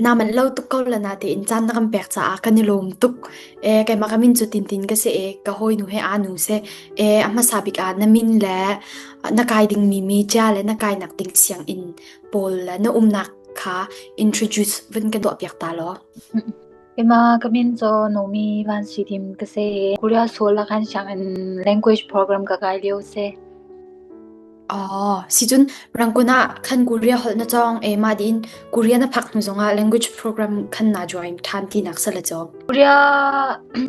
Naa manh lo tuk ko la natein caan na kan pek caah kan i lawm tuk. Ee, keimah ka min cu Tintin ka si i ka hawinu he aa nu si. Ee, a hmasa bik ah na min le na kai dingmi media le na kainak ding sianginn pawl le na umnak kha introduce vun kan tuahpiak ta law. Keimah ka min cu Nomi Van Si Dim ka si i Korea Seoul ah khan sianginn language program ka kai lio si. Oh, sicun Rangoon ah khan Korea holh na cawng e mah din Korea na phak hnu zongah language program khan na join ṭhan tinak sa le cawng. Korea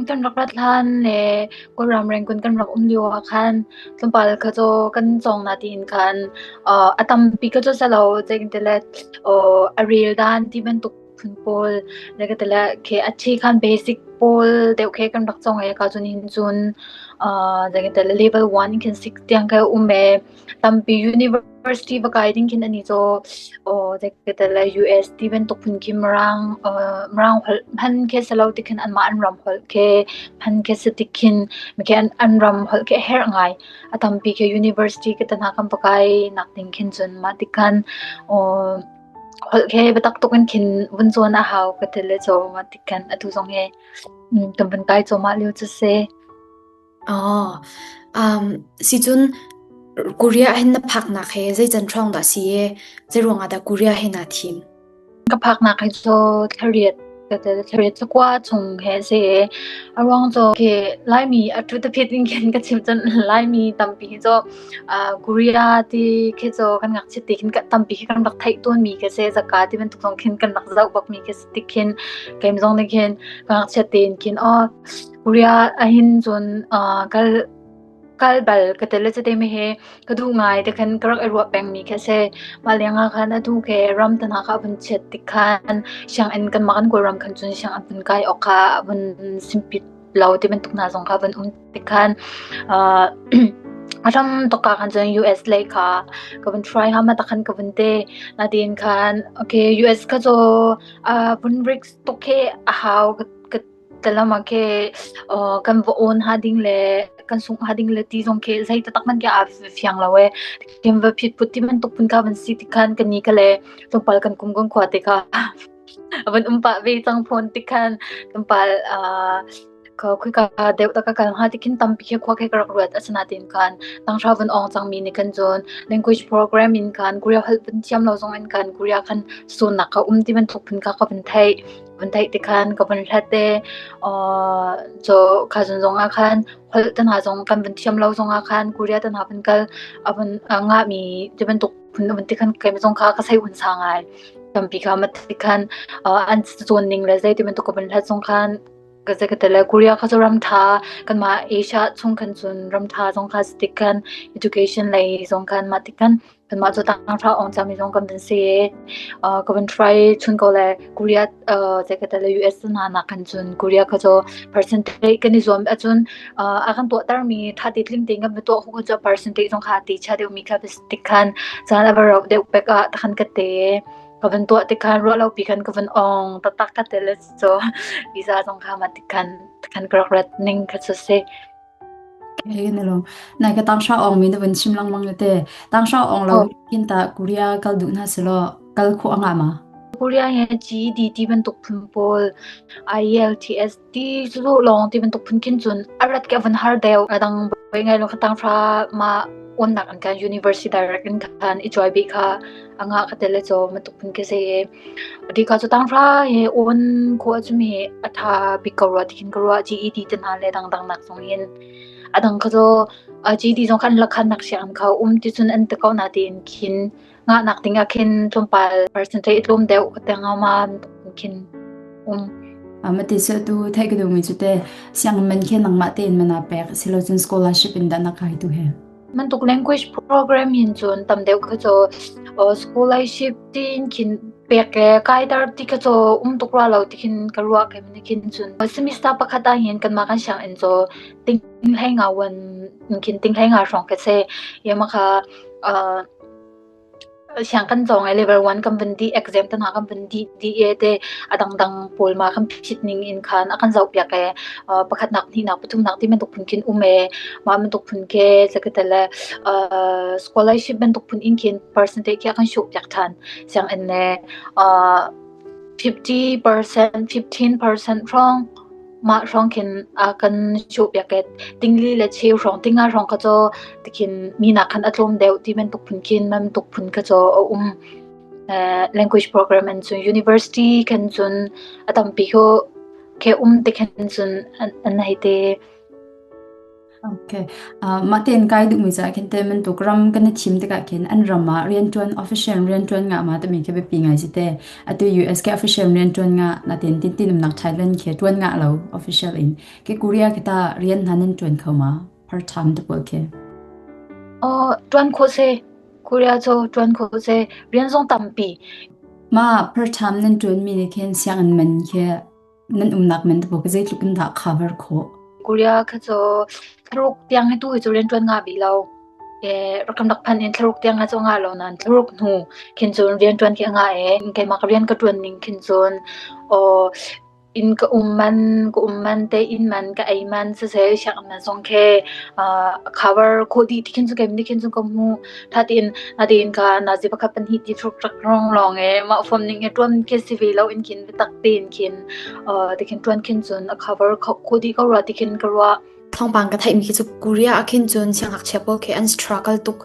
kan rak rat hlan le Kawlram Rangoon kan rak um lio ah khan tlawmpal kha cu kan cawng na tiin khan uh, a tampi ka cu salo zeitin le uh, a rel dan ti bantuk phun pawl le ka tile khi a thi khan basic pawl deuh khi kan rak cawng e ka cun hin cun uh, zei ka level 1 khin 6 tiang ka um e tampi university va kai ding khin ani cho o zei ka tile US ti bantuk phun khi marang uh, marang hol han khe salo ti khin an ma an ram hol khe han khe se ti khin mi khe an an ram hol khe her ngai a tampi khe university ka tana kan pakai nak ding khin cun ma tikhan o Holh khi biatak tuk in khin vun cawn a hau ka ti le caw ma ti khan atu zong hi kan vun kai cuahmah lio cu si. Oh, um, sicun Korea hin na phaknak he zei can hrawng dah si i zei ruangah dah Korea he naa thim? Ka phaknak hi cu thlariat ka ti thlariat cakua chung he a si i a ruang cu khi Laimi a ṭhu taphit in khin ka chim cun Laimi tampi hi cu Korea ti khi cu kan ngakchiat ti khin tampi khi kan rak theih tawnmi khi si. Zaka ti bantuk zong khin kan rak zoh bakmi khi si tik khin keim zong nih khin ka ngakchiat tein khin aw Korea ahhin cun kal kal bal ka tel le cate mi he ka duh ngai te khan ka rak i ruah pengmi khi a si. Mah lengah khan atu ke ram te hna kha a vun chiat tik khan sianginn kanmah kan Kawlram khan cun sianginn vun kai awk kha a vun simpit lo ti bantuk hna zong kha vun um tik khan a ram tuk ah khan cun US lei kha ka vun try ha ma tak khan ka vun te natin khan okay US kha cu vun risk tuk khi a hau ka talam ah khi kan va on ha ding le kan sung ha ding le ti zong khi zei taktak man khi a fiang lo e kim va phit put ti man tuk phun kha van si ti khan kan ni ka le tlawmpal kan kum kan khua te kha van um pah ve cang phone ti khan tlawmpal Khika deuh tak ka kal hnga ti khin tampi khi khua khi ka rak ruat. Asinain khan tanghra vun awng cangmi nih khan cun language program in khan Korea holh vun thiam lo zong in khan Korea khan cawnnak ka um ti bantuk phun kha ka vun theih. Vun theih ti khan ka vun hlat te. Cu kha zun zong ah khan holh te hna zong kan vun thiam lo zong ah khan Korea te hna vun kal a vun ngahmi ti bantuk phun vun ti khan keimah zong kha ka sei un sa ngai. Tampi kha ma ti khan an cawn ning le zei ti bantuk ka vun hlat zong khan Ka zei ka ti le Korea kha cu ram ṭha kanmah Asia chung khan cun ram ṭha zong kha si tik khan education lei zong khan mah tik khan kanmah cu tanghra awng cangmi zong kan van si i uh, ka van try chun ko le Korea uh, zei ka ti le US hna nak khan cun Korea kha cu percentage kan i zuam ahcun uh, a kan tuahtermi ṭha te tling tein kan va tuah khu cu percentage zong kha ti chia deuhmi kha tik khan caan a va rauh deuh pek ah takhan ka te ka van tuah tik khan ruah lo pi khan ka van ong taktak ka te le So visa zong kha mah tikhan khan ka rak rat ning kha cu si. Hey na lo. Nai ka tang sha ong mi na vun chim lengmang le te. Tang sha ong lo kin ta Korea kal duh na si lo kal khu anga ma. Korea he GED ti bantuk phun pawl IELTS ti cu lawng ti bantuk phun khin cun a rat ke van har deuh adang bai ngai lo kha tang hra ma onnak an kan university direct in khan i joy bi kha anga ka tel le cho matuk phun ke se Tika cu tanghra hi awn khawh cu mi a ṭha bik ko rua ti khin ka ruah. GED te hna le dangdang nak zong hin a dang kha cu GED zong khan lakhannak sianginn kha um ti cun an ti ko na tiin khin ngahnak ding ah khin tlawmpal percentage tlawm deuh ka te ngau ma khin um. Mati cu tu theih ka duhmi cu te sianginn man khi nangmah tein mana pek silo cun scholarship in dah na kai tu he. Bantuk language program hin cun tam deuh kha cu scholarship tiin khin pek le kaiter ti kha cu um tuk rua lo ti khin ka ruah kai man khin cun semester pakhat ah hin kanmah kan sianginn cu ting hlei nga wan khin ting hlei nga hrawng ka si yama kha Siang kan cawng i level 1 kan vun dih, exam te hna kan vun dih dih i te a dangdang pawl ma kan phit ning in khan a kan zohpiak i pakhatnak, hnihnak, pathumnak ti bantuk phun khin um i mah bantuk phun khi zeikatel scholarship bantuk phun in khin percentage khi a kan show piak ṭhan. Sianginn le. 50%, 15% hrawng mah hrawng khin a kan chuhpiak i tingli le cheu hrawng tinga hrawng kha cu tikhin minak khan a tlawm deuh ti bantuk phun khin bantuk phun kha cu a um. Language program an cun university khan cun a tampi khu khe um ti khan cun an hei te. Okay. Uh, mah tein kai duhmi caah khin te bantuk ram kan i thim tikah khin an ram ah rianṭuan official rianṭuan ngah ma timi khi biapi ngai si te. Atu US ke official rianṭuan ngah natin tintin umnak Thailand khi ṭuan ngah lo official in. Ke Korea khi ta rian hna nan ṭuan kho ma? Part time te pawl khi. Oh, ṭuan khawh si. Korea cu ṭuan khawh si. Rian zong tampi. Ma part time nan ṭuanmi nih khin sianginn man khi nan umnak man te pawl zeitluk in dah cover khawh? Korea kha cu thlaruk tiang hi tu hi cu rianṭuan ngah bih lo. Rakam rak phan in thlaruk tiang kha cu ngah lo nain thlaruk hnu khin cun rianṭuan khi a ngah e. Keimah ka rian ka ṭuan ning khin cun aw inn ka um man, ka um man te inn man, ka ei man siseh sianginn man zong khi cover khawh dih ti khin cun keimah nih khin cun ka hmuh. Tha tein natein kha nazi pakhat pahnih ti thluk rak rong lawng e mah form ning he ṭuan khi si ve lo in khin biatak tein khin tikhin ṭuan khin cun a cover kho dih ko rua tikhin ka ruah. Thawngpang ka theihmi khi cu Korea ah khin cun siangngakchia pawl khi an struggle tuk.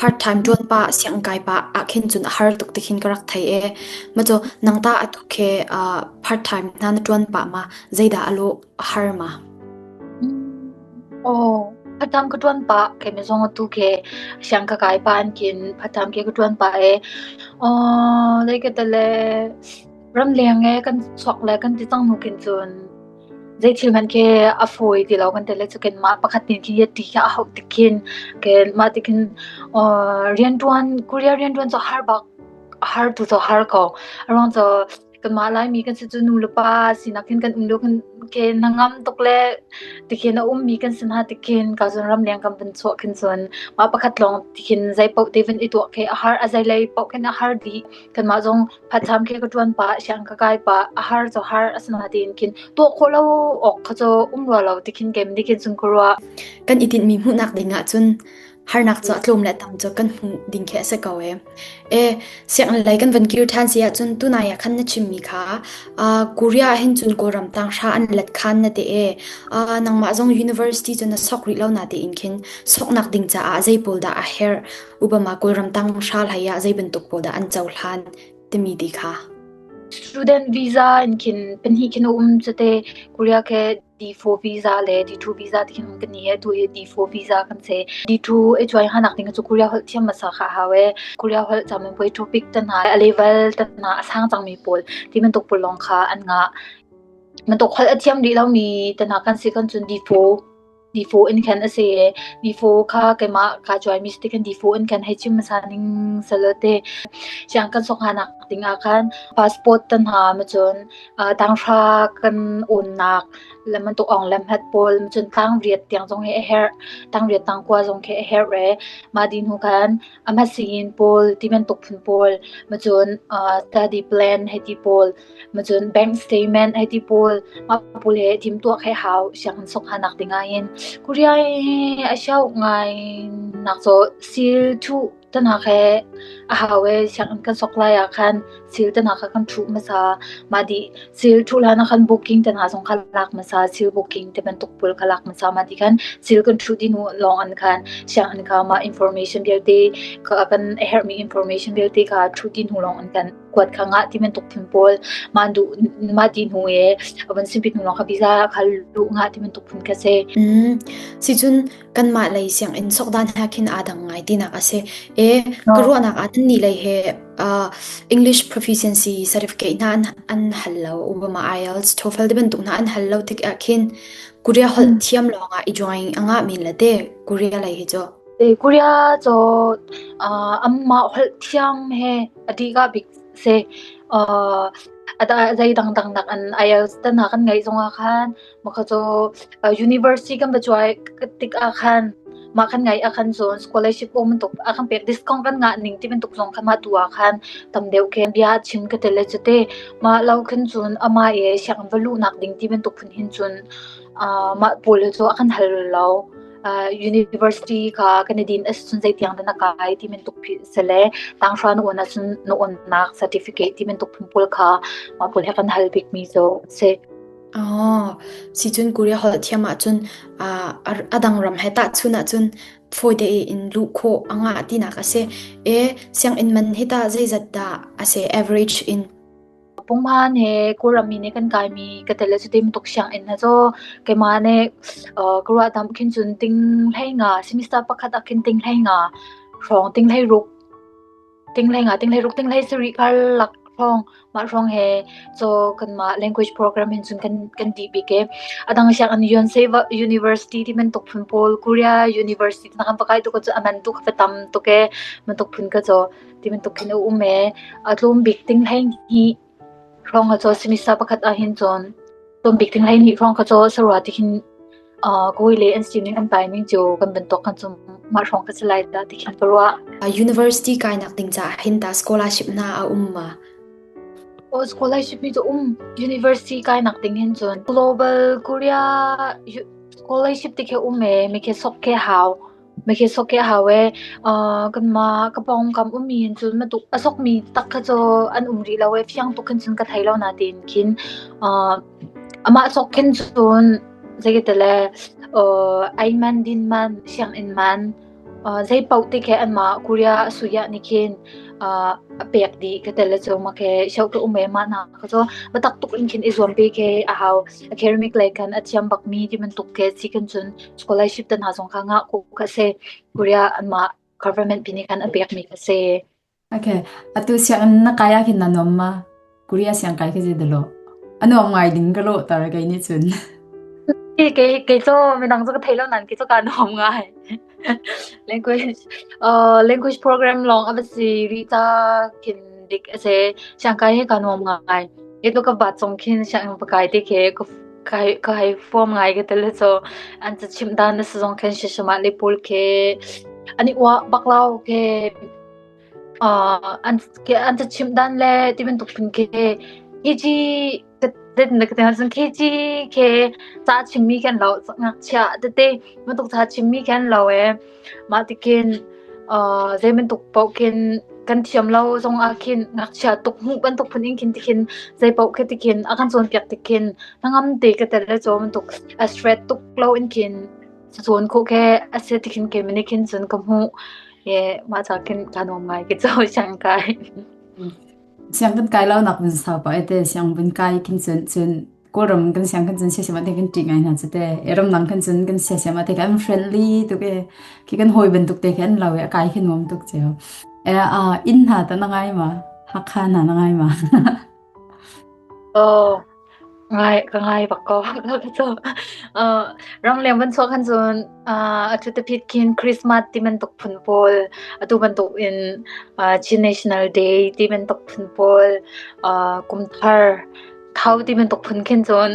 Part time ṭuan pa sianginn kai pa ah khin cun a har tuk tikhin ka rak thei e. Ma cu nang ta atu khi part time hna na ṭuan pah ma zeidah a lawh a har ma? Aw, phatam ka ṭuan pah. Keimah zong atu khi siang ka kai pah in khin phatam khi ka ṭuan pah i aw zei ka ti le ramleng e kan chuak le kan ti cang hnu khin cun zei thil hmanh khi a fawi ti lo kan ti le cu kanmah pakhat nih khin ti khi a hauh tik khin mah ti khin rianṭuan Korea rianṭuan cu har bak har tu cu har ko. A ruang cu Kanmah Laimi kan si cu nu le pa sinak hin kan um lio kan ke hnangam tuk le tikhin a ummi kan si hna tikhin ka cun ramleng kan van chuah khin cun mah pakhat lawng tikhin zei paoh te van i tuah khi a har a zei lei paoh khin a har dih. Kanmah zong phathlam khi ka ṭuan pah, siang ka kai pah, a har cu har a si na tiin khin tuah khawh lo awk kha cu um rua lo tikhin keimah nih khin cun ka ruah. Kan i tinhmi hmuhnak ding ah cun harnak cu a tlawm le tam cu kan hmuh ding khi a si ko e. E, sianginn lei kan van kir ṭhan si ahcun tunai ah khan na chimmi kha uh, Korea ah hin cun Kawlram tanghra an let khan na ti e. Uh, nangmah zong university cu na sok rih lo na tiin khin soknak ding caah zei pawl dah a herh Obama Kawlram tanghra hlei ah zei bantuk pawl dah an cohlan timi ti kha. Student visa in khin pahnih khin a um cute Korea ke D4 visa le D2 visa ti khin kan ni atu hi D4 visa kan se. D2 e chuai hanak ding chu Korea holh thiam masa kha haw e. Korea holh chamin poi topic tan ha a level tan na a sang chang mi pawl ti man tok pul long kha an nga. Man tok holh a thiam rih lo mi tan ha kan si kan chun D4 D4 in khan a se e. D4 kha keimah ka chuai mi ti kan D4 in khan hei chim masa ning salote. Siang kan sok hanak ding ah khan passport tan ha ma chun Tanghra kan awnnak le bantuk awng le hmat pawl cun tlangriat tiang zong hi a herh. Tangriat tangkua zong khi a herh i mah dih hnu khan a hmasingin pawl ti bantuk phun pawl macun study plan hei ti pawl macun bank statement hei ti pawl mah pawl hi timhtuah khi a hau sianginn sok hanak ding ahhin. Korea hi a sio ngai nak cu sil thuh Tanak he a hau i sianginn kan sok lai ah khan sil tanak kha kan ṭhuh hmasa. Mah dih sil ṭhuh hlan ah khan booking te hna zong kha lak hmasa. Sil booking ti bantuk pawl kha lak hmasa. Mah ti khan sil kan ṭhuh dih hnu lawng an khan sianginn kha mah information vialte kha kan a herhmi information vialte kha ṭhuh dih hnu lawng an kan kuat kha ngah ti bantuk phun pawl mah duh mah ti hnu i a van simpit hnu lawng kha visa kha luh ngah ti bantuk phun kha si. Mm. Sicun kanmah lei sianginn sokdan he khin aa dang ngai tinak a si. E ka ruahnak ah nan nih lei he uh, English proficiency certificate hna an, an hal lo Obama IELTS TOEFL ti bantuk hna an hal lo tik ah khin Korea holh thiam lawng ah i join a ngah min le te Korea lei hi cu. E Korea cu uh, amma holh thiam he adika bik se uh, zei dang dang nak an IELTS tan hna kan ngeih zong ah khan Mah cu university kan va cuai tik ah khan mah kan ngai ah khan cun scholarship um bantuk a kan pek discount kan ngah ning ti bantuk zong kha mah tu ah khan tam deuh khin bia chim ka tel le cute mah lo khin cun amah i sianginn va luhnak ding ti bantuk phun hin cun mah pawl cu a kan hal lo. University kha kan i din a si cun zeitiang dah na kai ti bantuk si le tanghra na uan ahcun na uannak certificate ti bantuk phun pawl kha mah pawl he kan hal bikmi cu a si. Oh, sicun Korea holh thiam ahcun a dang ram he tahchun ahcun fawi tein luh khawh a ngah tinak a si. E, sianginn man hi tah zeizat dah a si average in? Pungman he Kawlram mi nih kan kaimi ka tel le cuti bantuk sianginn hna cu keimah nih ka ruah tam khin cun ting hlei nga semester pakhat ah khin ting hlei nga hrawng ting hlei ruk ting hlei nga ting hlei ruk ting hlei sarih karlak hrawng mah hrawng he cu kanmah language program hin cun kan kan dih bik i a dang sianginn Yonsei University ti bantuk phun pawl Korea University na kan va kai tuk ahcun a man tu kha va tam tuk ee bantuk phun ka cu ti bantuk khin a um ee. A tlawm bik ting 12 hrawng kha cu semester pakhat ah hin cun tlawm bik ting 12 hrawng kha cu sarua ti khin uh, kawi le an sining an pai ning cu kan bantuk kan cu mah hrawng kha si lai dah ti khin ka ruah. University kainak ding caah hin ta scholarship na a um ma? Oh, scholarship mi cu um university kainak ding hin cun Global Korea scholarship ti khi um e mi khi sok ke hau Mikhi sok hi a hau ee. Kanmah ka pawngkam ummi hin cun matuk a sokmi tak kha cu an um rih lo ee. Fiang tuk khin cun ka thei lo natein khin amah sok khin cun zeikatile ei man din man sianginn man zei paoh ti khi anmah Korea suya nih khin a pek dih ka tel cu ma khi sho ka um ee mah na kha cu biatak tuk in khin i zuam pe khi a hau. Academic lei khan a thiam bakmi ti bantuk khi si khin cun scholarship te hna zong kha ngah khawh kha si. Korea anmah government pi nih khan a pekmi kha si. Okay. Atu sianginn na kai ah khin na nuam ma? Korea siang kai khi zei dah lo? A nuam ngai ding ka lawh tar kei nih cun. Kei kei cu midang cu ka thei lo nan kei cu ka nuam ngai. Language language program lawng a va si rih ta khin dik a si. Siang kai hi ka nuam ngai. Ito ka bat zong khin sianginn va kai te khi ka ka hei form ngai ka tel cu an ca chimh dan na si zong khin shishama le pawl khi an i uah bak lo khi an an ca chimh dan le ti bantuk phun khi KG KG khi ca chimmi kan lo ngakchia tete bantuk ca chimmi kan lo e Mah tikhin zei bantuk paoh khin kan thiam lo zong ah khin ngakchia tuk hmuh bantuk phun in khin tikhin zei paoh khi tikhin a kan cawnpiak tikhin hnangam te ka tel le caw bantuk a stress tuk lo in khin cawn khawh khi a si tikhin keimah nih khin cun ka hmuh i mah ca khin kaa nuam ngai ka caw siang kai. Siang kan kai lo nak vun sau pah te siang vun kai khin cun cun Kawlram kan siang kan cun siasiam te kan ṭih ngai hna cu te. Ramdang kan cun kan siasiam te kan friendly tuk e. Khi kan hawi bantuk te khi an lo i a kai khi nuam tuk cio. E a inn hna ta na ngai ma? Hakha hna na ngai ma? Oh, ngai ka ngai bak ko. Cu ramleng van chuah khan cun atu te phit khin Christmas ti bantuk phun pawl atu bantuk in Chin National Day ti bantuk phun pawl kum thar Thau ti bantuk phun khin cun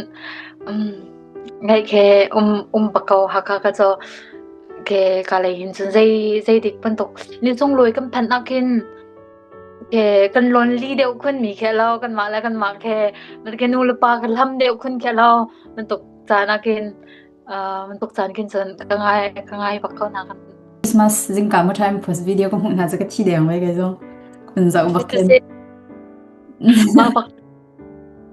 ngaih khi um um bak ko Hakha ka cu ke ka lei hin cun zei zei dik bantuk ni cung lawi kan phanh ah khin ke kan lonely deuh khun mi khi lo kanmah le kanmah khi ke nu le pa kan hlam deuh khun khi lo bantuk caan ah khin bantuk caan khin cun ka ngai ka ngai bak ko na kan Christmas zingka mo time post video ka hmuh hna cu ka thi deng wei ke zong kun zoh bak khin Mah bak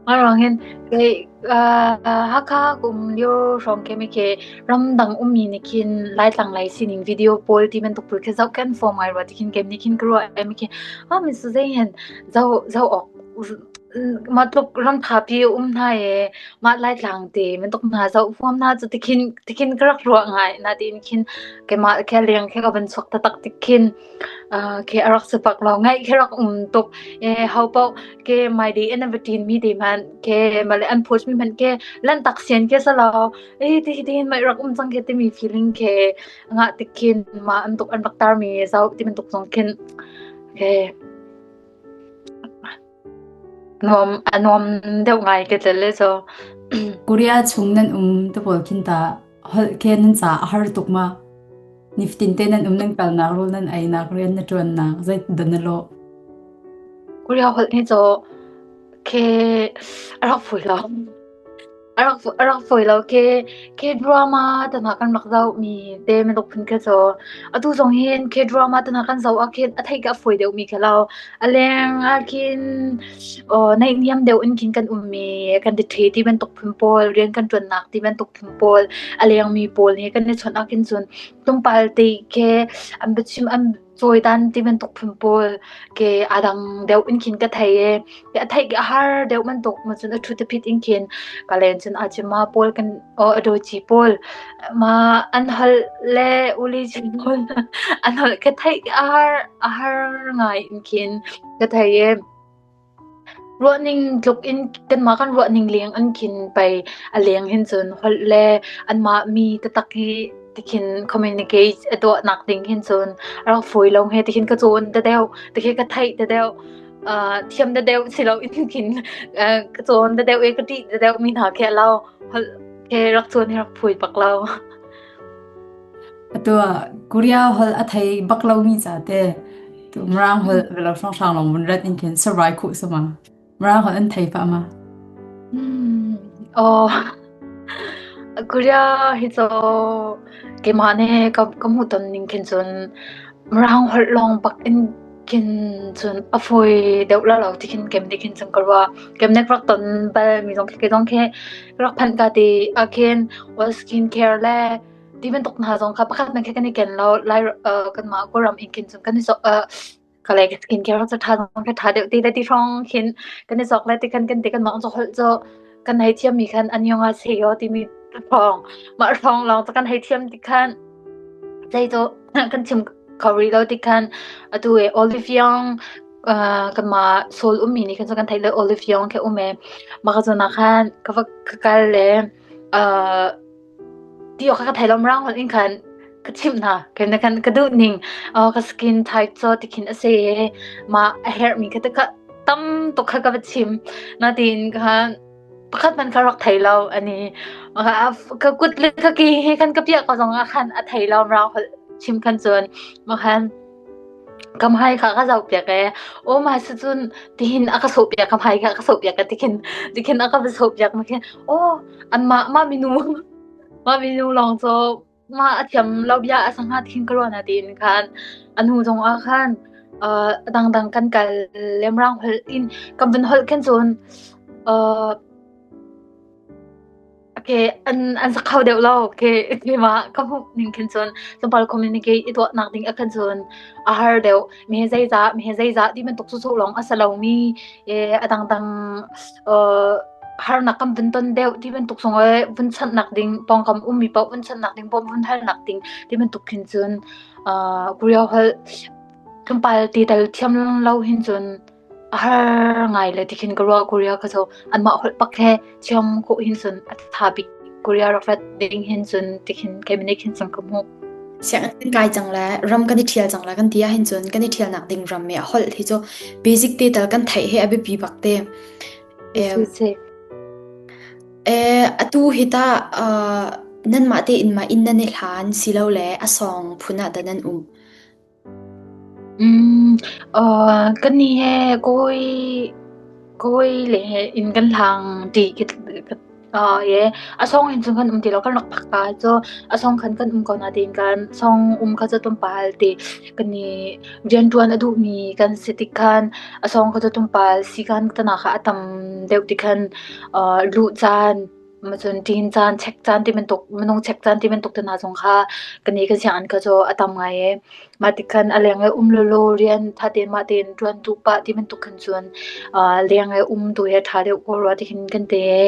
Mah ruang hin kei Hakha ka um lio hrawng khi mi khi ramdang ummi nih khin Laitlang lei sining video pawl ti bantuk pawl khi zoh kan form ngai rua ti khin kem nih khin ka ruah i mi khi ah mi cu zei hen zoh zoh awk mah tluk ram thapi a um hna i mah Laitlang te bantuk hna zoh huam hna cu tikhin tikhin ka rak ruah ngai natein khin keimah khe leng khi ka van chuak taktak tik khin Khi a rak si bak lo. Ngaih khi rak um tuk. E ho paoh ke my day in a va ṭin mi te hmanh ke male an post mi hmanh ke lantak sian ke salo e ti ti hin mai rak um cang ke timi feeling ke ngah tik khin ma an tuk an rak tar mi zau ti bantuk zong khin ke nuam a nuam deuh ngai ke tel le so Korea chung nan um te pawl khin ta holh ke nan ca a har tuk ma? Nifatin te nan um nan kalnak rawl nan einak rian na ṭuannak zeitindah na lawh? Korea holh ni cu ke a rak fui lo. A rak a rak fawi lo khi. K-drama te hna kan rak zohmi te bantuk phun khi cu atu zong hin K-drama te hna kan zoh ah khin a theih khi a fawi deuhmi khi lo. A leng ah khin aw naihniam deuh in khin kan ummi kan ti ṭhi ti bantuk phun pawl, rian kan ṭuannak ti bantuk phun pawl, a lengmi pawl he kan i chawnh ah khin cun tlawmpal te khi an biachim an cawidan ti bantuk phun pawl ke a dang deuh in khin ka thei i a theih a har deuh bantuk ma cun a thu phit in khin ka len cun a chima pawl kan o a doci pawl ma an hol le uli chin pawl an hol ka theih a har a har ngai in khin ka thei i Ruahning tluk in kanmah kan ruahning leng an khin pei a leng hin cun holh le anmah mi taktak hi tikhin communicate a tuahnak ding hin cun a rak fawi lo he tikhin ka cawn ta deuh tikhin ka theih ta deuh uh, thiam ta deuh si lo in khin uh, ka cawn ta deuh i ka ṭih ta deuh mi hna khi a lo holh he rak cawn hi rak phui bak lo. Atu ah Korea holh a thei bak lomi ca te tu Mirang holh velo hrawnghrang lawng vun rat in khin survive khuh sama. Mirang holh an thei pah ma. Hmm. Oh. Korea hi cu keimah nih ka ka hmuhton ning khin cun Mirang holh lawng bak in khin cun a fawi deuh la lo ti khin kem ti khin cun ka ruah. Kem nek rak ton bal mi zong khi zong khi rak phanh ka ti ah khin all skin care le ti bantuk hna zong kha pakhat hmanh khi kan i ken lo. Lai kanmah Kawlram in khin cun kan i sok ka le skin care cu ṭha zong kha ṭha deuh ti le ti hrawng khin kan i sok le ti khan kan ti kanmah cu holh cu kan hei thiammi khan annyeonghaseyo timi hrawng mah hrawng lawng cu kan hei thiam ti khan zei cu kan chim kho rih lo ti khan atu i Olive Young kanmah Seoul ummi nih khan cu kan theih le Olive Young khi um e mah ka zawn ah khan ka va ka kal le Ti awk kha ka thei lo mirang holh in khan ka chimh hna. Khin khan ka duh ning ka skin type cu tikhin a si i mah a herhmi kha ka tam tuk kha ka va chim. Natiin khan pakhat hmanh kha rak thei lo ani. Ka kut le ka ke he khan ka piah ko zong ah khan a thei lo mirang holh chim khan cun mah khan ka hmai kha ka zoh piak ee. Aw mah si cun tihin a ka sawh piak ka hmai kha ka sawh piak tikhin tikhin a ka va sawh piak ma khin aw anmah mah minu mah minu lawng cu mah a thiam lo bia a sa hnga tikhin ka ruah na tiin khan a hnu zong ah khan uh, a dangdang kan kal lemrang holh in kan vun holh khin cun uh, Okay, an an sak kho deuh lo. Okay, keimah ka hmuh ning khin cun tlawmpal communicate i tuahnak ding ah khan cun a har deuh. Mi he zeizah, mi he zeizah ti bantuk sawsawh lawng a si lomi eh, a dangdang uh, harnak kan vun ton deuh ti bantuk zong eh, vun chanhnak ding pawngkam ummi paoh vun chanhnak ding, bawmh vun halnak ding ti bantuk khin cun uh, Korea holh tlawmpal ti tal thiam lo hin cun A har ngai le tikhin ka ruah Korea kha cu anmah holh pak he thiam khawh hin cun a tha bik Korea rak rat ding hin cun tikhin keimah nih khin cun ka hmuh. Sianginn kan kai cang le ram kan i ṭhial cang le kan ti ahhin cun kan i ṭhialnak ding ram i a holh hi cu basic te tal kan theih hi a biapi bak te. Si si. Eh, atu hi tah uh, nanmah tein ma inn nan i hlan silole a sawng phun ah dah nan um? Kannih he kawi le he inn kan hlang ṭi a sawng in cun kan um ti lo kan rak phak ta cu a sawng khan kan um ko natein kan sawng um kha cu tlawmpal ti kan i rianṭuan a duhmi kan si tik khan a sawng kha cu tlawmpal sikaan tana kha a tam deuh ti khan luh caan Cun ṭin caan, chek caan ti bantuk, minung chek caan ti bantuk te hna zong kha kan i kan sianginn kha cu a tam ngai i mah ti khan a leng i um lawlaw rian ṭha tein mah tein ṭuan duh pah ti bantuk khan cun leng i um tu hi a ṭha deuh ko rua ti khin kan ti i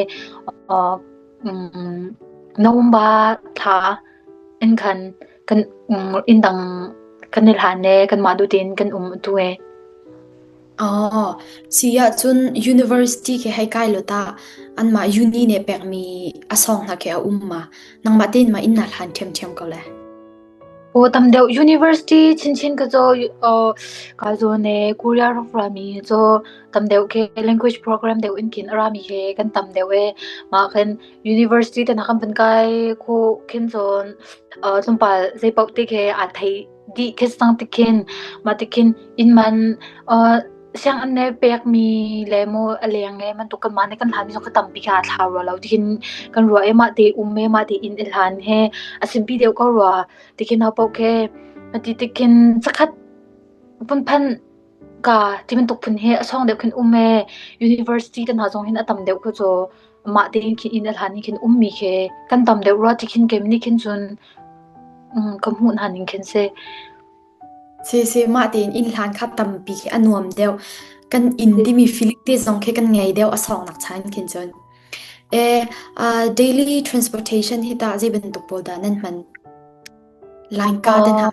November thla in khan kan inn dang kan i hlan i kanmah duh tein kan um atu e. Aw, si ahcun university khi hei kai law tah anmah uni nih pekmi a sawng hna khi a um ma? Nangmah tein ma inn naa hlan ṭhiamṭhiam ko lai? Aw tam deuh university chinchin ka caw ka zawn e Korea rak rami cu tam deuh khi language program deuh in khin a rami khi kan tam deuh e. Mah khin university te hna kan van kai khawh khin cun tlawmpal zei paoh te khi aa thei dih khi sang tikhin mah tikhin inn man. Sianginn nih pekmi le maw a leng i bantuk kanmah nih kan hlanmi zong kha tampi kha aa thlau rua lo tikhin kan ruah i mah te um i mah te inn i hlan hi a simpi deuh ko rua tikhin ho paoh khi ti tikhin zakhat vun phanh ka ti bantuk phun hi a sawng deuh khin um i university te hna zong hin a tam deuh kha cu mah tein khin inn a hlan in khin ummi khi kan tam deuh rua tikhin keimah nih khin cun ka hmuh hna ning khin si. Siseh mah tein inn hlan kha tampi khi a nuam deuh. Kan inn timi feeling te zong khi kan ngei deuh a sawngnak chan khin cun. E, uh, daily transportation hi tah zei bantuk pawl dah nan hman? Line ka te hna.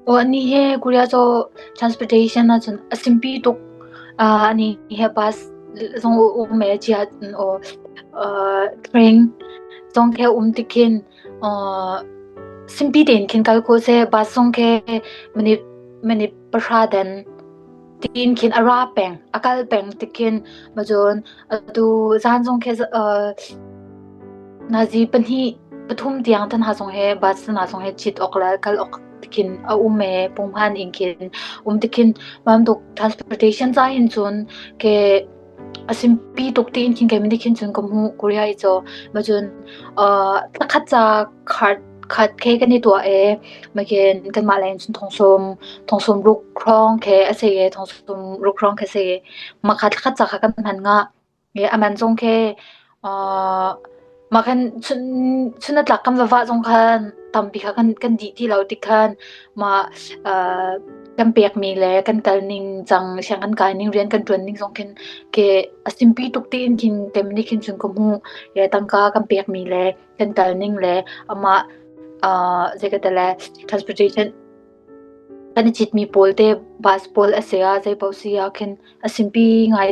Aw ani he Korea cu transportation ahcun a simpi tuk. Uh, ani he bus zong um e chia aw uh, train zong khe um tikhin Simpi tein khin kal khawh seh. Bus zong khi minute minute pahra den tiin khin a ra peng, a kal peng tikhin macun atu zan zong khi nazi pahnih pathum tiang te hna zong hi bus hna zong hi cit awk le kal awk tikhin a um i punghman in khin um tikhin bantuk transportation ca hin cun ke A simpi tuk tiin khin keimah nih khin cun ka hmuh Korea i caw. Macun thlakhat ca card khat khe kan i tuah i makin kanmah lei in cun thongsawm thongsawm ruk hrawng khe a si i thongsawm ruk hrawng khe a si i mah kha thlakhat ca kha kan hman ngah. I a man zong khi Mah khan chun a tlak kan va vah zong khan tampi kha kan dih ti lo tik khan mah kan pekmi le kan kal ning cang siang kan kai ning rian kan ṭuan ning zong khin ke a simpi tuk tiin khin keimah nih khin cun ka hmuh. Tangka kan pekmi le kan kal ning le amah zei ka ti le transportation kan i citmi pawl te bus pawl a si ah zei paoh si ah khin a simpi ngai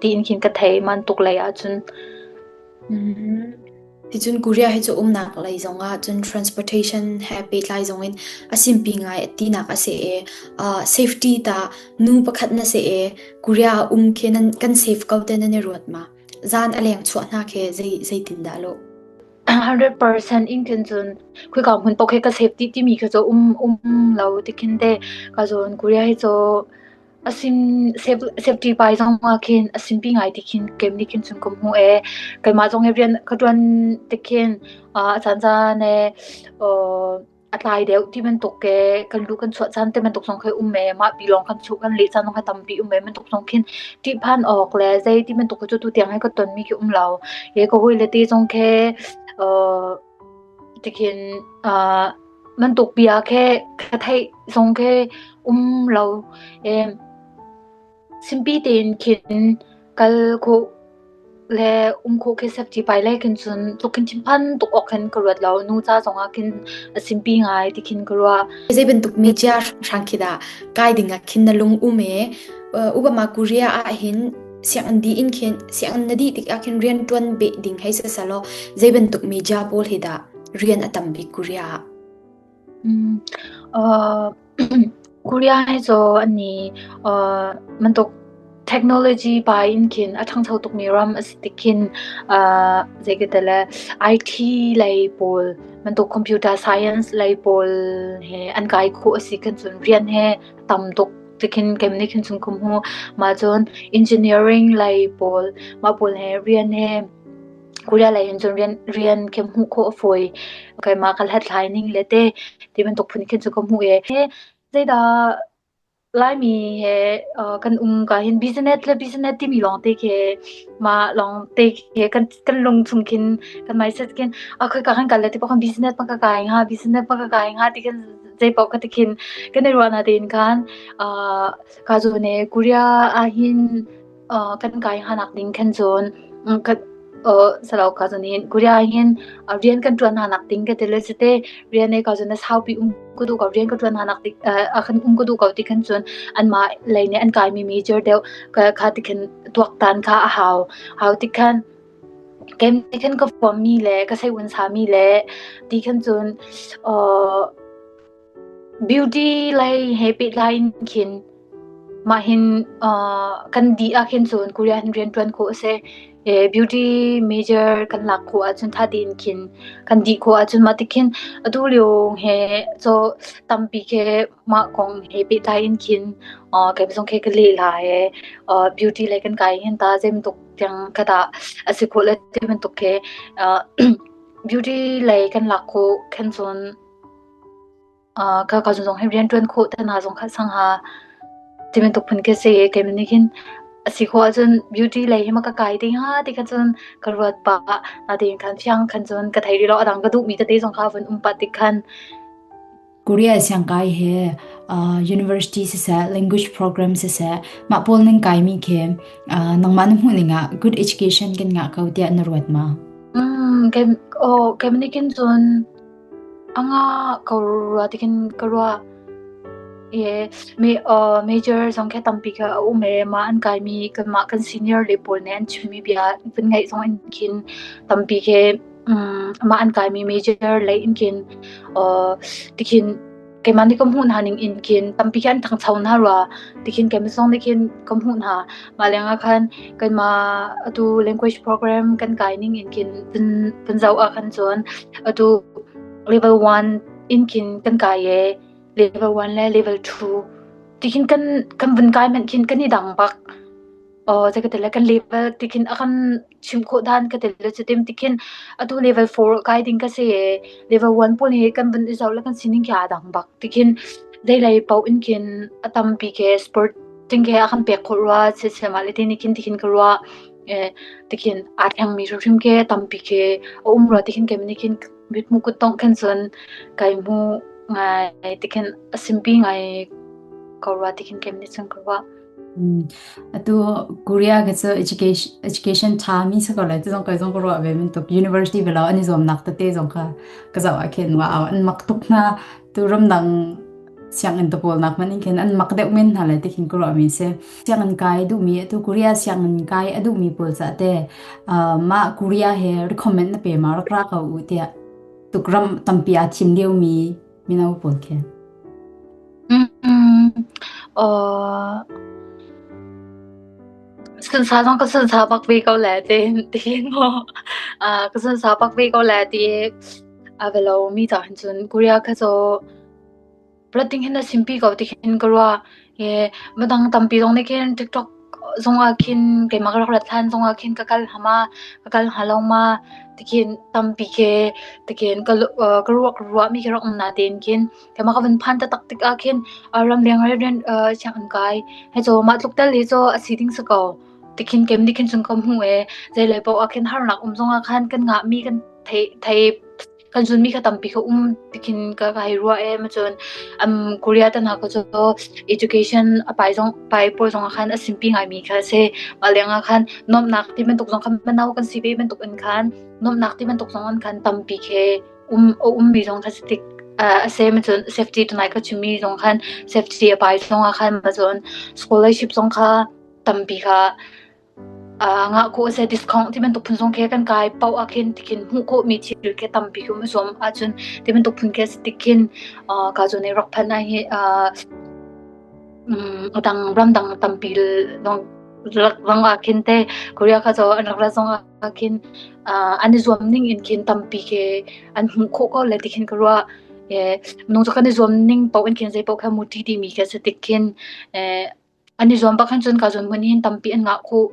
tiin khin ka thei man tuk lei ahcun. Ticun Korea hi cu umnak lei zongah cun transportation he pehtlai zongin a simpi ngai tinak a si i uh, safety ta nu pakhat na si i Korea ah um khi nan kan safe ko te nan i ruat ma? Zan a leng chuah hna khi zei zeitin dah lo? 100% in khin cun khika hmun paoh khi ka safety timi khi cu um um lo tikhin te ka zawn Korea hi cu a sim safety pai zong ah khin a simpi ngai ti khin kem nih khin cun ka hmu e keimah zong hi rian ka tuan tikhin a caan caan e a tlai deuh ti bantuk ke kan lu kan chuah caan te bantuk zong khi um e mah pi lawng kan chuh kan leh caan zong khi tampi um e bantuk zong khin ṭihphan awk le zei ti bantuk cu tu tiang he ka ton mi khi um lo e ka hawi le te zong khi tikhin bantuk bia khi ka theih zong khi um lo e Simpi tein khin kal khawh le um khawh khi safety pai le khin cun tluk khin thinphan tuk awk khin ka ruat lo. Nu ca zongah khin a simpi ngai ti khin ka ruah. Zei bantuk media hrang khi dah kai ding ah khin na lung um e Obama Korea ah hin sianginn di in khin sianginn na dih tik ah khin rian tuan beh ding hei se salo zei bantuk media pawl hi dah rian a tam bik Korea ah? Korea hi cu an i bantuk technology pai in khin a ṭhangcho tukmi ram a si tik khin zei ka ti le IT lei pawl bantuk computer science lei pawl he an kai khawh a si khin cun rian he a tam tuk tikhin keimah nih khin cun ka hmuh. Mah cun engineering lei pawl mah pawl he rian he Korea lei in cun rian rian khi hmuh khawh a fawi. Keimah ka hlathlai ning le te ti bantuk phun khin cu ka hmuh i zeidah Laimi he kan um ka hin business le business timi lawng te khi mah lawng te khi kan kan lung chung khin kan mindset khin a khoi ka kan kal le ti kan business pa ka kai hnga business pa ka kai hnga ti khin zei paoh ka ti khin kan i ruah na tein khan ka zu ne Korea ah hin kan kai hna ding khan cun salo ka cun hin Korea hin rian kan ṭuan hna nak ding ka ti le site rian e ka cun na saupi um ka duh ko rian ka ṭuan hna nak tik kan um ka duh ko ti khan cun anmah lei nih an kaimi major deuh kha ti khan tuaktan kha a hau hau ti khan kem ti khan ka fuam mi le ka sei un sa mi le ti khan cun beauty lei he pehtlai in khin. Mah hin kan dih ah khin cun Korea hin rian ṭuan khawh a si. Beauty major kan lak khawh ahcun ṭha tein khin kan dih khawh ahcun mah ti khin atu lio he caw tampi khi mah kong he pehtlai in khin kei zong khi ka leh lai i beauty lei kan kai hin ta zeibantuk tiang ka dah a si khawh le ti bantuk khi beauty lei kan lak khawh khin cun Ka zong hi rianṭuan khawh te hna zong kha sang ha ti bantuk phun khi si. Keimah nih khin a si khawh ahcun beauty lei hi ma ka kai te hnga ti kha cun ka ruat pah. Natein khan fiang khan cun ka thei rih lo. A dang ka duhmi tete zong kha vun um pah tik khan. Korea siangkai he university siseh language program siseh mah pawl nan kaimi khi nangmah na hmuh ning ah good education kan ngah ko tiah na ruat ma? Keimah nih khin cun A nga ko rua ti khin ka ruah. I major zong khi tampi kha a um i mah an kaimi kanmah kan senior le pawl nih an chimmi bia vun ngaih zong in khin tampi khi mah an kaimi major lei in khin tikhin keimah nih ka hmuh hna ning in khin tampi khi an ṭhangcho hna rua tikhin keimah zong nih khin ka hmuh hna. Mah lengah khan kanmah atu language program kan kai ning in khin kan zoh ah khan cun atu level 1 in khin kan kai i level 1 le level 2 tikhin kan kan vun kai hmanh khin kan i dang bak. Aw zei ka ti le kan level tikhin a kan chim khawh dan ka ti le cutim tikhin atu level 4 kai ding ka si i level 1 pawl hi kan vun i zoh le kan sining khi aa dang bak. Tikhin zeilei paoh in khin a tampi khi sport ting khi a kan pek khawh rua siseh mah le ti nih khin tikhin ka ruah. Tikhin aa thlengmi hrimhrim khi tampi khi a um rua tikhin keimah nih khin mithmuh kuttongh khin cun kai hmu ngai tikhin a simpi ngai ko rua tikhin keimah nih cun ka ruah. Atu Korea ka cu education education ṭha mi si ko lai ti zong kai zong ka ruah ve bantuk university velo an i zuamnak tete zong kha ka zoh ah khin wow an mak tuk hna tu ramdang sianginn te pawl nak hmanh in khin an mak deuh men hna lai ti khin ka ruah mi si. Sianginn kai duhmi atu Korea sianginn kai a duhmi pawl ca te mah Korea he recommend na pe ma rak ra ko u tiah tuk ram tampi aa thim lio mi mino pawl khi. Sunsa zong ka sunsa bak ve ko le tiin tiin maw ka sunsa bak ve ko le ti a velo mi ca hin cun Korea kha cu rat ding hin a simpi ko ti khin ka ruah. Midang tampi zong nih khin TikTok zong ah khin keimah ka rak rat hlan zong ah khin ka kal hama ka kal hnga lo ma tikhin tampi khi tikhin ka ka ruah ka ruahmi khi rak um natein khin keimah ka van phan taktak tikah khin ramleng rian sianginn kai he cu mah tluk tal hi cu a si ding si ko tikhin kem nih khin cun ka hmuh e zeilei paoh ah khin harnak um zong ah khan kan ngahmi kan thei thei kan zunmi kha tampi kha um tikhin ka ka hei ruah e macun um Korea te hna ko cu education a pai zong pai pawl zong ah khan a simpi ngaimi kha a si mah leng ah khan nuamhnak ti bantuk zong khan mano kan si ve bantuk in khan nuamhnak ti bantuk zong an khan tampi khi um a ummi zong kha si tik a se macun safety tunai ka chimmi zong khan safety a pai zong ah khan macun scholarship zong kha tampi kha Ngah khawh a si. Discount ti bantuk phun zong khi kan kai paoh ah khin tikhin hmuh khawhmi thil khi tampi khi um a zuam ahcun ti bantuk phun khi a si tik khin ka zawn i rak phanh ah hi a dang ramdang tampi zong ah khin te Korea kha cu an rak rat zong ah khin an i zuam ning in khin tampi khi an hmuh khawh ko le ti khin ka ruah. Minung cu kan i zuam ning paoh in khin zei paoh kha muṭi timi khi a si tik khin An i zuam bak hin cun ka zawn hmun hin tampi an ngah khuh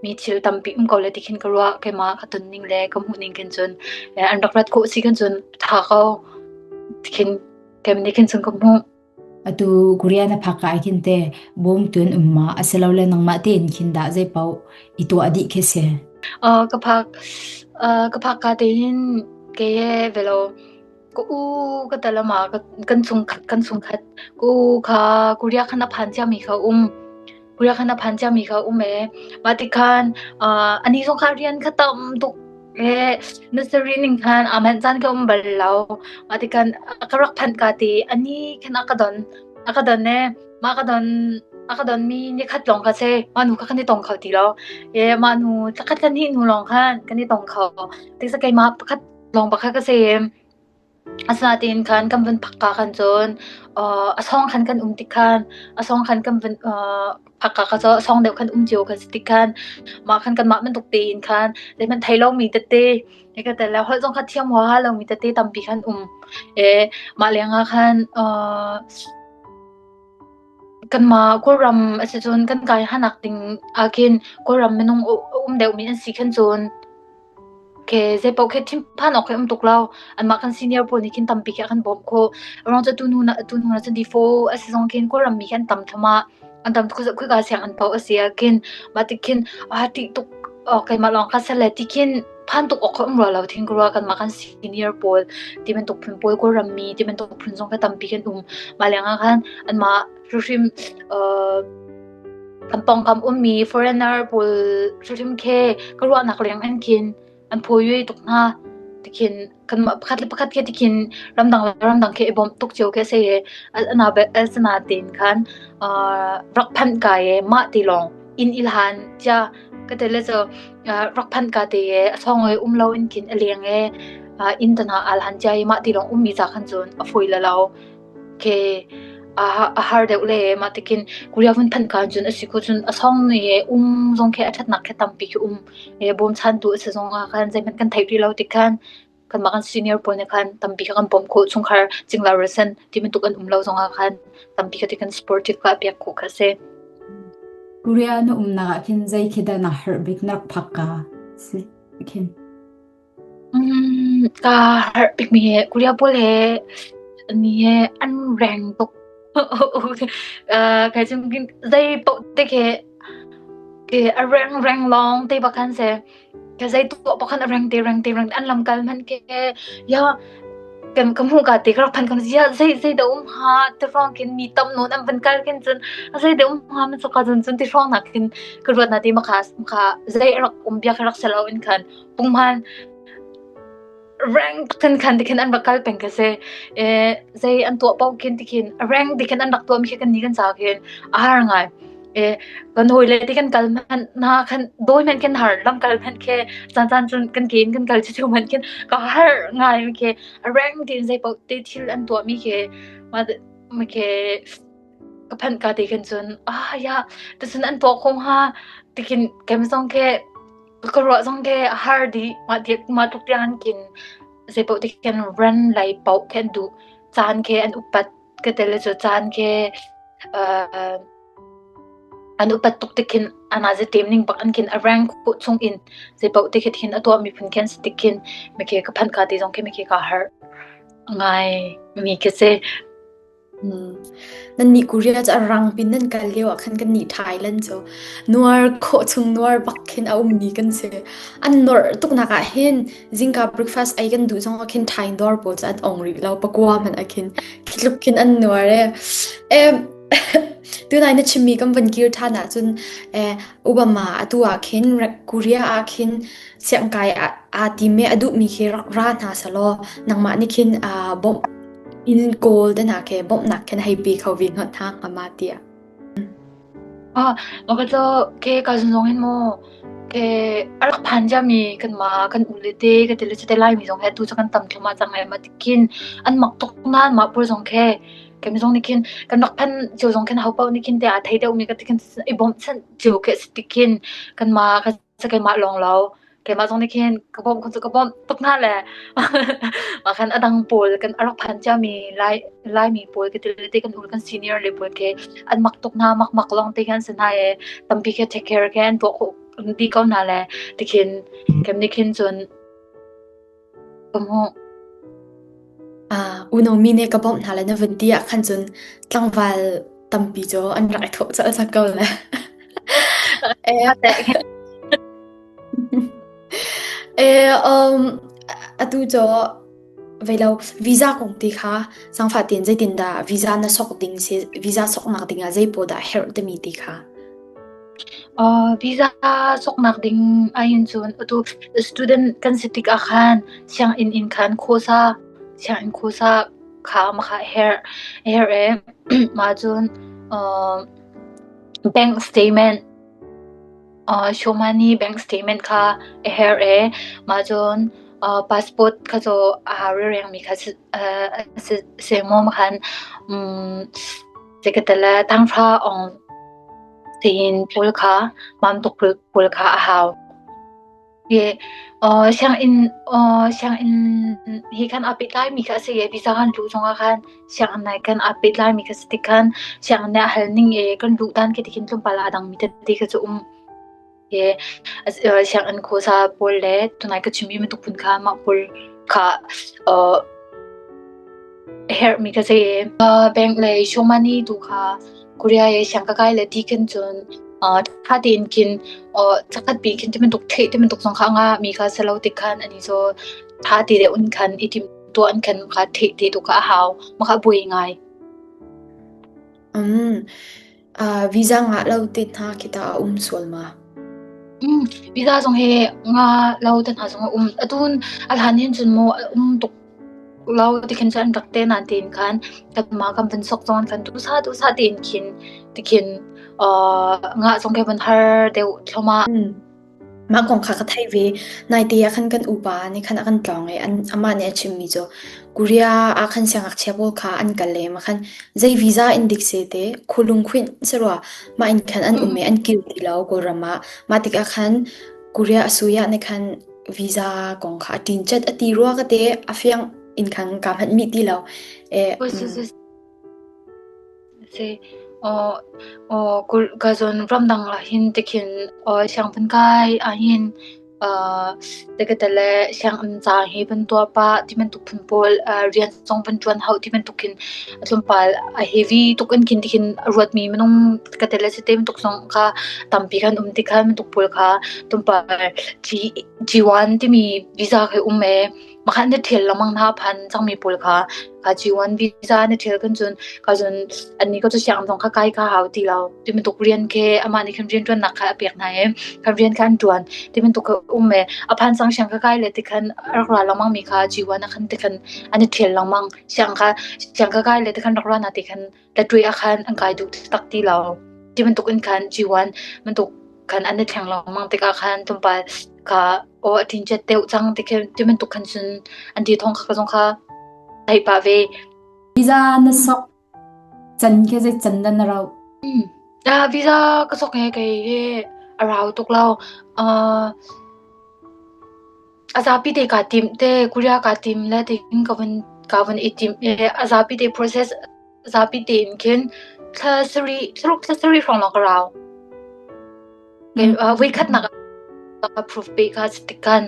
mi thil tampi um ko le ti khin ka ruah. Keimah ka ton ning le ka hmuh ning khin cun an rak rat khawh si khin cun ṭha ko ti khin keimah nih khin cun ka hmuh. Atu Korea na phak ka khin te bawmtu an um ma asilole nangmah tein khin dah zei paoh i tuah dih khi si. Ka phak ka phak ka tein ke velo Ka u ka tal ama kan chungkhat kan chungkhat ka u kha Korea khan a phan ciami kha um. Korea khan a phan ciami kha um ee. Mah ti khan ani zong kha rian kha tam tuk ee nursery ning khan aa manh caan ka um bal lo. Mah ti khan ka rak phanh ka ti ani khan a ka don a ka don ee. Mah ka don a ka don mi nikhat lawng kha si. Mah nu kha kan i tong kho ti lo. Ee mah nu thlakhat thla hnih hnu lawng khan kan i tong kho. Tiksa keimah pakhat lawng pakhat ka si. Asinain khan kan van phak ka khan cun a sawng khan kan um tik khan a sawng khan kan van phak ka kha cu a sawng deuh khan um cio kan si tik khan mah khan kanmah bantuk tein khan zeihmanh thei lomi tete hei ka tel le holh zong kha thiam huaha lomi tete tampi khan um. Mah lengah khan kanmah Kawlram a si cun kan kai hanak ding ah khin Kawlram minung a um deuhmi an si khan cun Khi zeipaoh khi thinphan awk khi um tuk lo. Anmah kan senior pawl nih khin tampi khi a kan bawmh khawh. Aruang cu tunu na tunu na cun difo a si zong khin Kawlram mi khi an tam thluahmah. An tam tuk khika sianginn paoh a si ah khin mah ti khin aa ṭih tuk awk keimah lawng kha sal le ti khin phan tuk awk kha um rua lo thin ka rua kanmah kan senior pawl ti bantuk phun pawl Kawlram mi ti bantuk phun zong kha tampi kan um. Mah lengah khan anmah hrimhrim uh, Kan pawngkam ummi foreigner pawl hrimhrim khi ka ruahnak leng in khin an phawi tuk hna. Tikhin kanmah pakhat le pakhat khi tikhin ramdang le ramdang khi i bawmh tuk cio khi a si i asinain khan rak phanh ka i mah ti lawng inn i hlan cia ka ti le cu rak phanh ka te i a sawng i um lo in khin a leng i inn te hna aa hlan cia i mah ti lawng ummi ca khan cun a fawi le lo. Ke a har deuh le mah tikin Korea vun phanh ka cun a si ko cun a song ni um zong khi a ṭhatnak khi tampi khi um e bawmchantu a si zong ah khan zeihmanh kan theih rih lo tik khan kanmah kan senior pawl nih khan tampi kha kan bawmh khawh chungkhar cingla rualchan ti bantuk an um lo zong ah khan tampi kha ti kan supportive kha pek khawh kha a si. Korea na umnak ah khin zei khi dah na herh bik na rak phak ka si khin? Kaa harh bikmi hi Korea pawl he ni he an reng tuk. Kai cu zei paoh te khi khi a reng reng lawng te bak khan si. Ka zei tuah paoh khan a reng te reng te reng te an lam kal hmanh khi ya kan ka hmuh ka te ka rak phan kan ya zei zei dah um hnga ti hrawng khin mi tam nawn an van kal khin cun zei dah um hnga man ka cun cun ti hrawng nak khin ka ruat na ti makha makha zei a rak um bia kha rak si lo in khan Punghman reng khan khan tikhin an rak kal peng ka si. E, zei an tuah paoh khin tikhin reng tikhin an rak tuah mi khi kan ni kan ca khin a har ngai. E, kan hawi le ti kan kal hmanh na khan dawi hmanh khin har lam kal hmanh khi caan caan cun kan ke in kan kal chu hmanh khin ka har ngai mi khi reng tin zei paoh te thil an tuah mi khi ma mi khi ka phanh ka te khin cun ah ya tucun an tuah kho hnga tikhin kem zong khi Ka ruah zong khi a har dih. Mah mah tluk tiang an kin. Zeipaoh ti khin ran lei paoh khi an duh. Caan khi an upat. Ka tel cu caan khi uh, an upat tuk tik khin ana ze tem ning bak an khin a rank khawh chung in zeipaoh ti khi khin a tuah mi phun khin si tik khin mi khi ka phanh ka ti zong khi mi khi ka har ngai mi khi si. Nannih Korea cu a rang pin nan kal lio ah khan kannih Thailand cu nuar khawh chung nuar bak khin a ummi kan si. An nuarh tuknak ah hin zingka breakfast ei kan duh zong ah khin Thai dawr pawl cu an ong rih lo pakua hmanh ah khin khi tluk khin an nuar e. E tunai na chimmi kan van kir ṭhan ahcun eh, Obama atu ah khin Korea ah khin siangkai aa tim i a duhmi khi rak ra hna selaw nangmah nih khin aa bawmh In kawl te hna khi bawmhnak khin hei pe kho ve hngot hna hnga ma tiah. Ah, maka cu ke ka zong hin mu ke a rak phan ciami kanmah kan u le te ka ti le cite Laimi zong he tu cu kan tam thluahmah cang ai ma tikhin an mak tuk nain mah pawl zong khi kemi zong nih khin kan rak phan cio zong khin ho paoh nih khin te aa thei deuhmi ka ti khin i bawmhchanh cio khi a si tikhin kanmah ka keimah lawng lo keimah zong nih khin ka bawmh kha cu ka bawmh tuk hna le mah khan a dang pawl kan a rak phan ciami lai laimi pawl ka ti te kan ul kan senior le pawl khi an mak tuk hna mak mak lawng te khan si hna e tampi khi take care khi an tuah khawh di ko hna le tikhin kem nih khin cun ka hmuh Ah, unomi nih ka bawmh hna le na vun ti ah khan cun tlangval tampi cu an rak i thawh colh cang ko le. Eh, eh, um, atu cu veilo visa kong ti kha sangfa tin zeitindah visa na sok ding si visa soknak ding ah zei pawl dah herh timi ti kha. Visa soknak ding ahhin cun atu student kan si tik ah khan sianginn in khan khuasa sianginn khuasa kha makha a herh a herh i mah cun bank statement show money bank statement kha a herh i mah cun. Passport kha cu a hau rengmi kha si maw khan zeikatele tanghra ong tein pawl kha mamtuk pawl kha a hau. Sianginn sianginn hi khan aa pehtlaimi kha a si i visa kan luh zongah khan sianginn ah khan aa pehtlaimi kha si tik khan sianginn nih a hal ning i kan luh dan khi tikhin tlawmpal aa dangmi tete kha cu um. Sianginn khuasa pawl le tunai ka chimmi bantuk phun kha mah pawl kha herhmi ka si. Bank lei show money tu kha Korea i siang ka kai le ti khin cun ṭha tein khin zakhat pi khin ti bantuk theih ti bantuk zong kha a ngah mi kha si lo tik khan ani cu ṭha te deuh in khan i timhtuah in khan kha theih te tu kha a hau. Mah kha a buai ngai. Um, visa ngah lo te hna khi tah a um sual ma? Um, visa zong hi ngah lo te hna zong a um. Atu a hlan hin cun mu a um tuk lo tikhin cun an rak te nain tein khan kanmah kan van sok zong khan duhsah duhsah tein khin tikhin ngah zong khi van har deuh thluahmah. Mah kong kha ka theih ve. Naite ah khan kan upa nih khan a kan tlawng i an amah nih a chimmi cu Korea ah khan siangngakchia pawl kha an kal lem ah khan zei visa in dik se te khulung khuinh si rua mah in khan an um i an kir ti lo Kawlram ah. Mah tikah khan Korea a sui ah nih khan visa kong kha a ṭin chat a ti rua ka te a fiang in khan ka hmanh mi ti lo. E, Si. Aw aw ka zawn ramdang ah hin tikhin aw siangphun kai ah hin uh tikatale sianginn ca hi van tuah pah ti bantuk phun pawl rian zong van ṭuan hau ti bantuk khin a tlawmpal a heavy tuk in khin tikhin a ruatmi minung tikatale si te bantuk zong kha tampi khan um ti khan bantuk pawl kha tlawmpal G G1 timi visa khi um ee. Makhan na ṭhial lengmang hna phan cangmi pawl kha kha G1 visa na ṭhial kan cun ka cun annih ka cu sianginn zong kha kai kha hau ti lo. Ti bantuk rian khi amah nih khan rianṭuannak kha a pek hna i khan rian kha an ṭuan. Ti bantuk kha um ee. A phan cang siang kha kai le ti khan a rak ra lengmang mi kha G1 ah khan ti khan an i ṭhial lengmang. Siang kha siang kha kai le ti khan rak ra na ti khan latwe ah khan an kai duh tak ti lo. Ti bantuk in khan G1 bantuk khan an i thleng lengmang tikah khan tlawmpal kha aw a ṭinchet deuh cang ti khi ti bantuk khan cun an ti thawng kha zong kha theih pah ve. Visa na sok can khi zei can dah na rauh? Mm. Ah, visa ka sok he kei hi a rau tuk lo. Uh, a zapi te kaa tim te Korea kaa tim le tiin ka vun ka vun i tim i a zapi te process zapi tein khin thla sarih thlaruk thla sarih hrawng lawng ka rau. Voikhatnak ah proof pe kha tikhan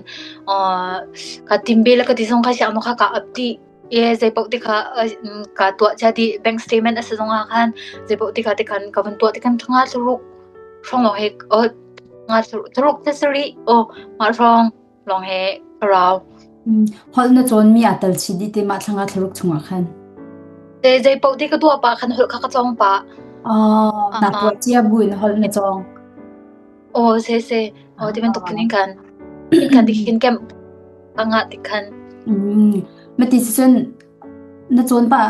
ka tim be le ka ti zong kha siang kha ka up dih i zei paoh ti kha ka tuah cia dih bank statement a si zong ah khan zei paoh ti kha tikhan ka vun tuah tikhan thla thlaruk hrawng lawng he nga thlaruk thla sarih aw mah hrawng lawng he ka rau. Holh na cawnmi aa tel chih dih te mah thla nga thlaruk chungah khan. Te zei paoh ti ka tuah pah khan holh kha ka cawng pah. Oh, na tuah cia buin holh na cawng. Oh, se se. Oh, ti bantuk phun in kan. In kan tikhin kem anga tikhan. Mm. Mati si cun na cawn pah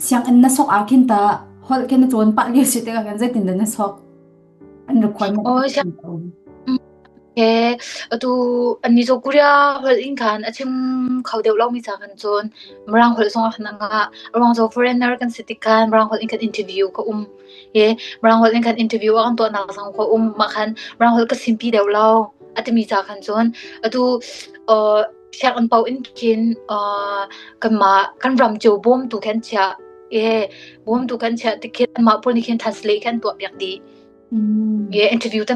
sianginn na sok ah khin ta holh khi na cawn pah lio si tikah khan zeitin dah na sok? An requirement Oh, siang He atu annih cu Korea holh in khan a chim kho deuh lomi ca kan cawn. Mirang holh zong ah khan a ngah. A ruang cu foreigner kan si tik khan Mirang holh in khan interview ka um. He Mirang holh in khan interview a kan tuahnak zong ka um. Mah khan Mirang holh ka simpi deuh lo a timi ca khan cun atu uh, sianginn paoh in khin uh, kanmah kan ram cio bawmtu khan chiah. E bawmtu kan chiah tik khin anmah pawl nih khin translate khan tuah piak dih. Ye interview ta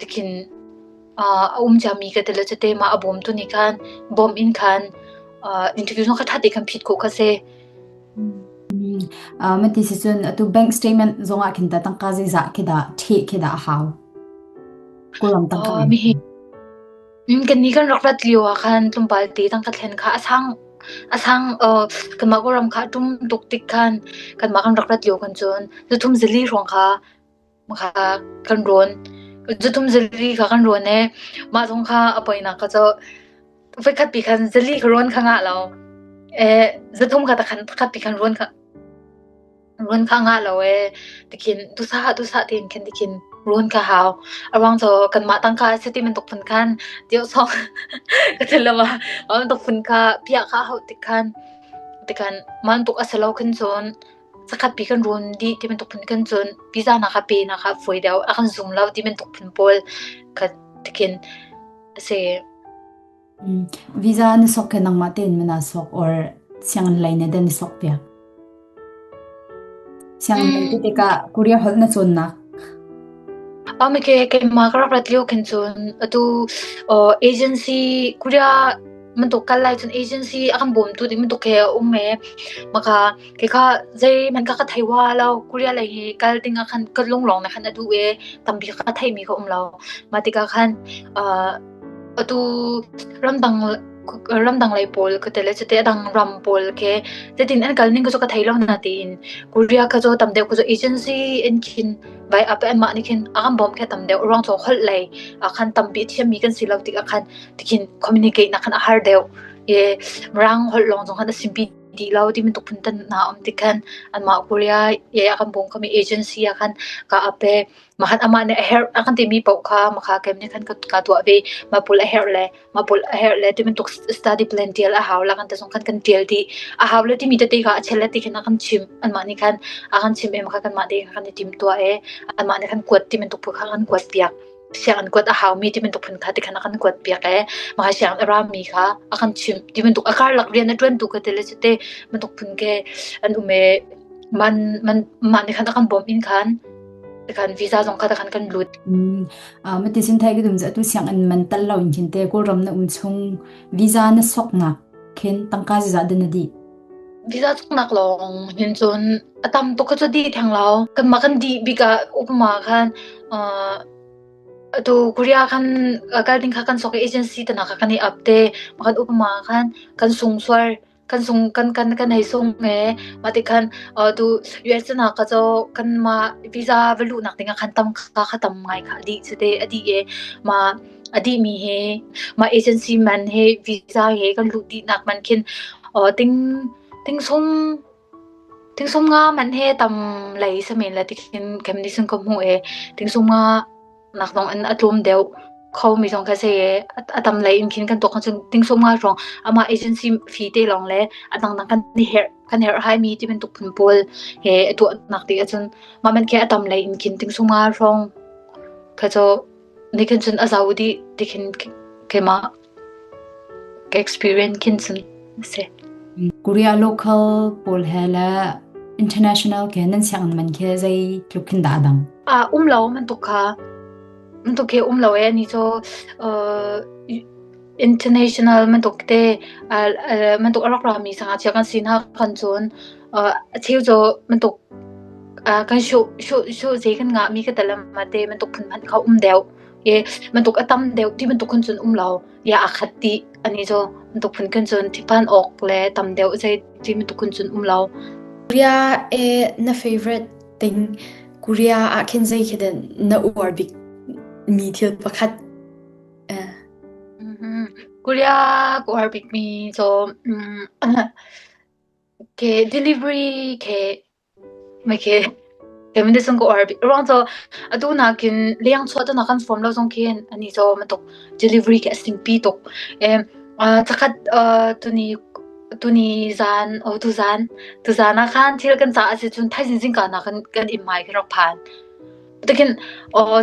tikhin a um ciami ka tele cu te ma a bawm tu nih khan bawm in khan interview zong kha ṭha te khan phit khawh kha si. Mati si cun atu bank statement zong ah khin ta tangka zeizah khi dah ṭheh khi dah a hau? Kawlram tangka. Mihi Kannih kan rak rat lio ah khan tlawmpal te tangka thlen kha a sang a sang kanmah Kawlram kha a ṭum tuk tik khan kanmah kan rak rat lio khan cun zathum zali hrawng kha kha kan rawn. Zathum zali kha kan rawn i mah zong kha a poinak kha cu voikhat pi khan zali kha rawn kha ngah lo. Zathum kha takhan khat pi khan rawn kha rawn kha ngah lo ee tikhin duhsah duhsah tein khan tikhin. Run ka hau. A ruang cu kanmah tangka a si ti bantuk phun khan tiohsawng ka thil lo ah mah bantuk phun kha piah kha a hauh tik khan tikhan mah bantuk a si lo khin cun zakhat pi kan run dih ti bantuk phun khin cun visa nak ah pe nak ah fawi deuh a kan zum lo ti bantuk phun pawl kha tikhin a si. Visa na sok ke nangmah tein mana sok or sianginn lei nih dan na sok piak? Sianginn lei ti tikah Korea holh na cawnnak. Amike keimah ka rak rat lio khin cun atu agency Korea bantuk kal lai cun agency a kan bawmtu ding bantuk he a um e maka ke kha zeihmanh ka ka thei wa lo Korea lei hi kal ding ah khan ka lunglawng na khan a duh e tampi ka theimi ka um lo mah tikah khan Atu ramdang ramdang lei pawl ka tel i cuti a dang ram pawl khi zeitin an kal ning kha cu ka thei lo natein Korea kha cu tam deuh kha cu agency in khin vai up anmah nih khin a kan bawmh khi tam deuh ruang cu holh lei ah khan tampi a thiammi kan si lo tikah khan tikhin communicate nak khan a har deuh i Mirang holh lawng zong khan a simpi dih lo ti bantuk phun tan hna um tik khan anmah Korea i a kan bawm khomi agency ah khan ka ap i Makhan amah nih a herh a kan timi paoh kha makha kem nih khan ka tuah ve. Mah pawl a herh le mah pawl a herh le ti bantuk study plan tial a hau la kan te zong khan kan tial dih. A hau le timi tete kha a chel le ti khan a kan chim. Anmah nih khan a kan chim i makha kanmah te khan i tim tuah i anmah nih khan kuat ti bantuk phun kha kan kuat piak. Sianginn kuat a haumi ti bantuk phun kha ti khan a kan kuat piak i makha sianginn a rami kha a kan chimh ti bantuk a karlak rian a ṭuantu kha ti le cu te bantuk phun ke an um i man man mah nih khan a kan bawmh in khan Khan visa zong kha khan kan lut. Mm, uh, mati sin thai ka dum atu siang an man tal lo in khin te Kawlram na um chung visa na sok nak khin tangka ziza den na di. Visa sok nak lawng hin cun a tam tuk kha cu di theng lo. Kan ma kan di bika upma khan uh, atu Korea khan kal ding kha kan sok agency tana kha kan i up te makan upma khan kan sung suar kan sung kan kan kan hei sung e mah ti khan tu US na ka cho kan ma visa va luh nak ding ah khan tam kha kha tam ngai kha di chu te adi e ma adi mi he ma agency man he visa he kan luh di nak man khin ting ting sum ting sum nga man he tam lei samen la ti khin kem ni sung ko mu e ting sum nga nak zong in a tlawm deuh khomi zong kha si i a tam lei in khin kan tuak cun tingsum nga hrawng amah agency fee te lawng le a dangdang kan i herh kan herh haimi ti bantuk phun pawl he a tuahnak ti ahcun mah man khi a tam lei in khin tingsum nga hrawng kha cu nikhin cun a zau dih ti khin keimah ka experience khin cun a si. Korea local pawl he le international ke nan sianginn man khi zei tluk khin dah a dang? Ah um lo bantuk kha bantuk khi um lo e ni cu uh, international bantuk te bantuk a rak rami sangah chia kan si hna kan cun a cheu cu bantuk kan shu shu shu zei kan ngah mi ka talam ma te bantuk phun hmanh kha um deuh i bantuk a tam deuh ti bantuk khan cun um lo ya a khat ti ani cu bantuk phun khan cun thipan awk le tam deuh zei ti bantuk khan cun um lo Korea e na favorite thing Korea ah khin zei khi den na uar bik mi thil pakhat eh Korea ka uar bik mi cu ke delivery ke Kei sung ka uar bik. Ruang cu atu nakin leng chuah tu kan form lo zong khin ani cu bantuk delivery khi a singpi tuk. Zakhat tuni tuni zan o tuzan tuzan ah khan thil kan cah a si cun thaizing zingka na kan kan inn hmai kan rak phan. Tikin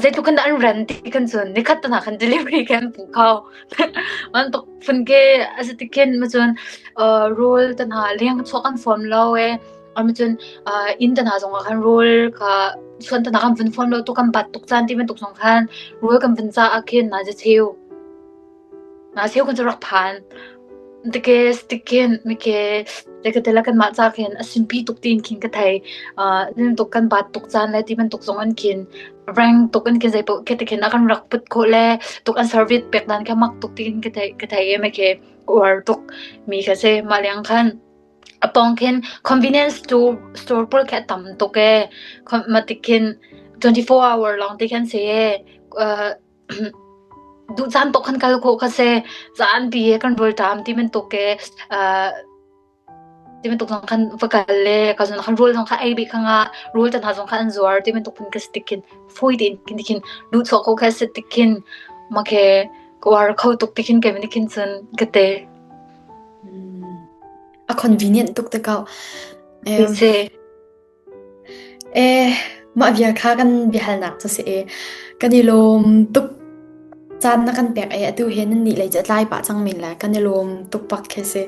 zeitluk in dah an ran ti kan cun nikhat te hna khan delivery kan pu kho. Bantuk phun ke a si tikhin ma cun rawl te hna leng chuah kan form lo e. Cun inn te hna zongah khan rawl kha chuan te hna kan vun fawn lo tuk kan bat tuk caan ti bantuk zong khan rawl kan vun cah ah khin na cheu na cheu kan cu rak phan. Tike tikin mike le ka tela kan mah ca khin a simpi tuk tiin khin ka thei. Tuk kan bat tuk caan le ti bantuk zong an khin rang tuk an khin zei paoh khi tikhin a kan rak put khawh le tuk an service pek dan kha mak tuk tiin ka thei ka thei e mike uar tuk mi kha si mah leng khan A pawng khin convenience store store pawl khi a tam tuk ee. Mah tik khin 24 hour lawng te khan si ee. Duh caan paoh khan kal khawh kha si. Zaanpi he kan rawl ṭam ti bantuk ee. Ti bantuk zong khan va kal le ka zon khan rawl zong kha ei bik kha nga rawl tan ha zong kha an zuar ti bantuk phun ka si tik khin fawi tein khin ti khin duh chuah ko kha si tik khin ma khe ka war kho tuk ti khin ke ni khin cun ka te. A convenient tuk te kau. Si. Eh, mah vial kha kan biahalnak cu si i kan i lawm tuk. Caan na kan pek i atu hi nan nih lei cu a tlai pah cang men lai. Kan i lawm tuk bak khi si.